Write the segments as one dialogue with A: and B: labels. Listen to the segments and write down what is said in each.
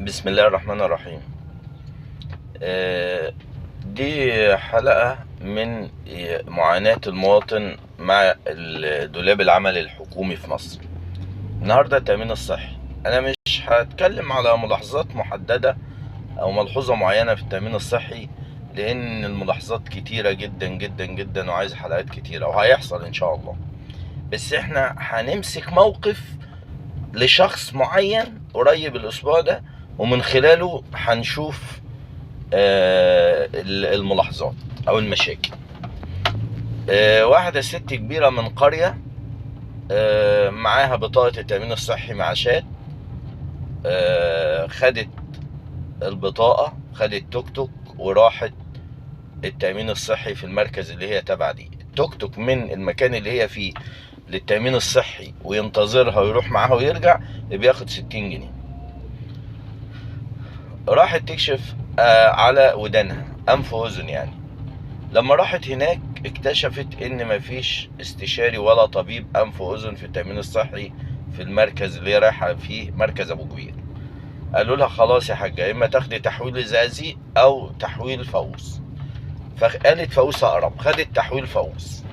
A: بسم الله الرحمن الرحيم. دي حلقة من معاناة المواطن مع دولاب العمل الحكومي في مصر. النهاردة التأمين الصحي. أنا مش هتكلم على ملاحظات محددة أو ملحوظة معينة في التأمين الصحي، لأن الملاحظات كتيرة جدا جدا جدا وعايز حلقات كتيرة وهيحصل إن شاء الله. بس إحنا هنمسك موقف لشخص معين قريب الأسبوع ده، ومن خلاله هنشوف الملاحظات أو المشاكل. واحدة ست كبيرة من قرية، معاها بطاقة التأمين الصحي معاشات، خدت البطاقة، خدت توك توك وراحت التأمين الصحي في المركز اللي هي تابعة ليه. التوك توك من المكان اللي هي فيه للتأمين الصحي وينتظرها ويروح معاها ويرجع بياخد 60 جنيه. راحت تكشف على ودانها، أنف وأذن يعني. لما راحت هناك اكتشفت إن مفيش استشاري ولا طبيب أنف وأذن في التأمين الصحي في المركز اللي هي رايحة فيه، مركز أبو كبير. قالوا لها خلاص يا حاجة، إما تاخدي تحويل الزقازيق أو تحويل فاقوس. فقالت فاقوس أقرب، خدت تحويل فاقوس.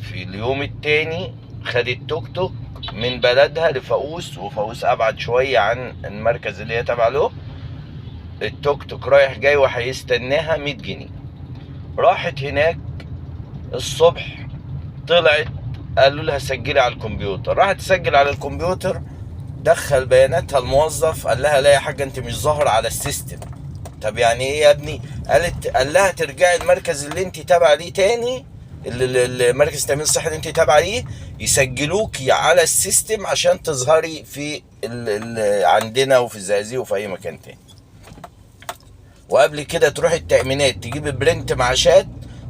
A: في اليوم التاني خدت توك توك من بلدها لفاقوس، وفاقوس أبعد شوية عن المركز اللي هي تابعة له. التوك توك رايح جاي وهيستناها 100 جنيه. راحت هناك الصبح، طلعت قالوا لها سجلي على الكمبيوتر. راحت تسجل على الكمبيوتر، دخل بياناتها الموظف، قال لها لا يا حاجة انت مش ظاهرة على ال system. طب يعني ايه يا ابني؟ قال لها ترجعي المركز اللي انت تابعه ليه تاني، المركز التأمين الصحي اللي انت تابعه ليه، يسجلوكي على ال system عشان تظهري في عندنا وفي الزقازيق وفي اي مكان تاني. وقبل كده تروحي التأمينات تجيبي print معاشات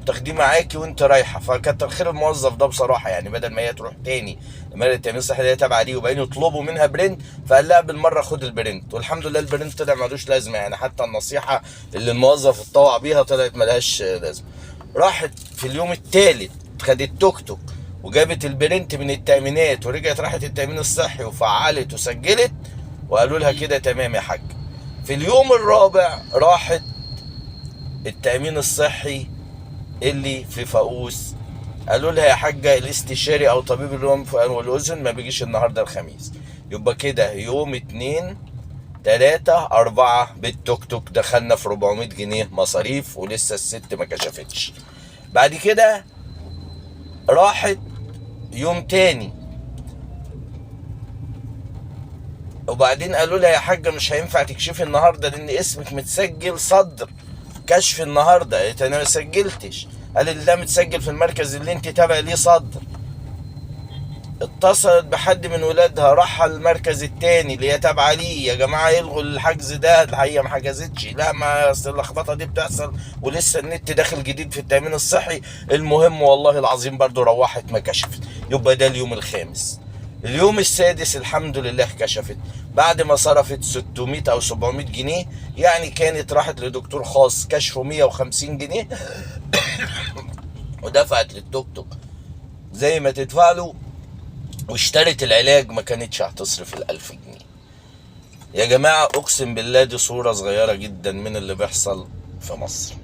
A: تاخديه معاكي وانت رايحة. فكتر خير الموظف ده بصراحة، يعني بدل ما هي تروح تاني مركز التأمين الصحي اللي هي تابعه ليه وبعدين يطلبوا منها print، فقال لها بالمرة خد ال print. والحمد لله ال print طلع ملوش لازمه، يعني حتى النصيحة اللي الموظف اتطوع بيها طلعت ملهاش لازمه. راحت في اليوم الثالث خدت توك توك وجابت ال print من التأمينات، ورجعت راحت التأمين الصحي وفعلت وسجلت، وقالوا لها كده تمام يا حاج. في اليوم الرابع راحت التأمين الصحي اللي في فاقوس، قالوا لها يا حاجة الاستشاري أو طبيب الأنف والأذن ما بيجيش النهاردة الخميس. يبقى كده يوم 2 3 4 بالتوك توك دخلنا في 400 جنيه مصاريف، ولسه الست ما كشفتش. بعد كده راحت يوم تاني، وبعدين قالوا لها يا حاجة مش هينفع تكشفي النهاردة لأن اسمك متسجل صدر كشف النهاردة. قالت أنا ما سجلتش. قالت لا متسجل في المركز اللي انت تابع ليه صدر. اتصلت بحد من ولادها، راح المركز التاني اللي هي تابعه ليه، يا جماعة يلغوا الحجز ده، الحقيقة ما حجزتش. لا ما اصل اللخبطة دي بتحصل ولسه النت داخل جديد في التامين الصحي. المهم والله العظيم برضو روحت ما كشفت. يبقى ده اليوم الخامس. اليوم السادس الحمد لله كشفت بعد ما صرفت 600 او 700 جنيه، يعني كانت راحت لدكتور خاص كشفه 150 جنيه ودفعت للتوك توك زي ما تدفع له، واشترت العلاج، ما كانتش هتصرف 1000 جنيه. يا جماعة اقسم بالله دي صورة صغيرة جدا من اللي بيحصل في مصر.